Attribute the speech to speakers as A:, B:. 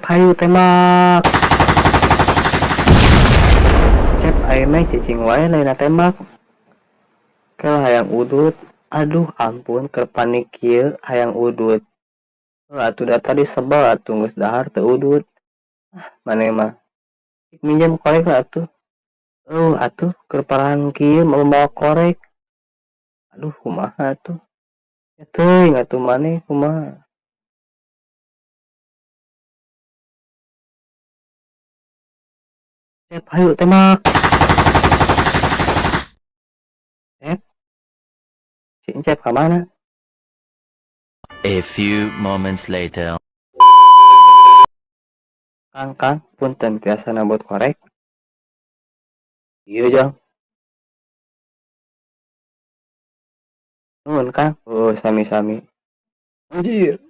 A: Hayu tembak. Cep, aing mah cicing wae lain tembak. Kel, hayang udut. Aduh ampun, keur panik kieu hayang udut. Heuh atuh, da tadi sebel atuh geus dahar teu udut. Ah, maneh mah. Minjem korek lah atuh. Euweuh atuh, keur perang kieu mawa korek. Aduh, kumaha atuh. Ya teuing atuh, maneh kumaha. Cep, hayu tembak. Cep. Si Encep ka mana?
B: A few moments later.
A: Kang, Kang, punten, tiasa nabot korek? Ieu, Jang. Nuhun, Kang. Oh, sami-sami. Anjir.